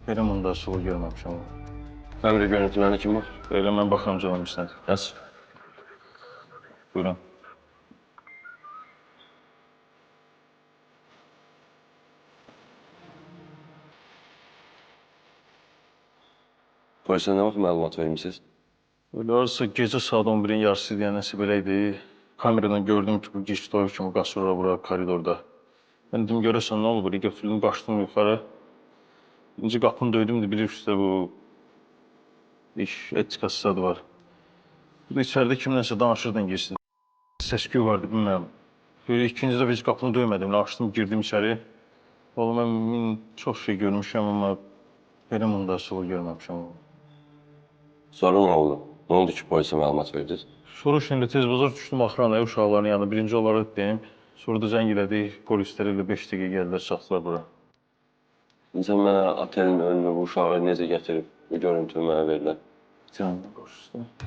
Belə bunda sılı görməmişəm. Kamera görüntülərinə kim baxır? Elə mən baxıram canım istədi. Yaz. Buyurun. Polisə nə vaxt məlumat vermisiniz? Öyle arası gecə saat 11-in yarısı idi, yəni nəsə belə idi. Kameradan gördüm ki, bu gic toyuq kimi qaçır ora bura koridorda. Mən dedim görəsən nə olub? Götürdüm, qaçdım yuxarı. İkinci qapını döydüm də bilirsiniz də bu iş etikası zadı var. Bu da içəridə kimlənsə danışırdı ingiliscə. Səs-küy vardı, bilmirəm. Böyle ikinci dəfə heç qapını döymədim. Elə açdım, girdim içəri. Vallahi mən min çox şey görmüşəm, amma belə bunda sılı görməmişəm. Sonra nə oldu? Nə oldu ki, polisə məlumat verdiniz? Sonra şimdi tez bazar düşdüm axranaya uşaqların yanına. Birinci onlara etdim. Sonra da zəng elədik. Polislər elə 5 dəqiqə gəldilər, çatdılar bura. İnsan mənə otelin önünə bu uşağı necə gətirib, bu görüntünü mənə verdilər. Canım qoşusu.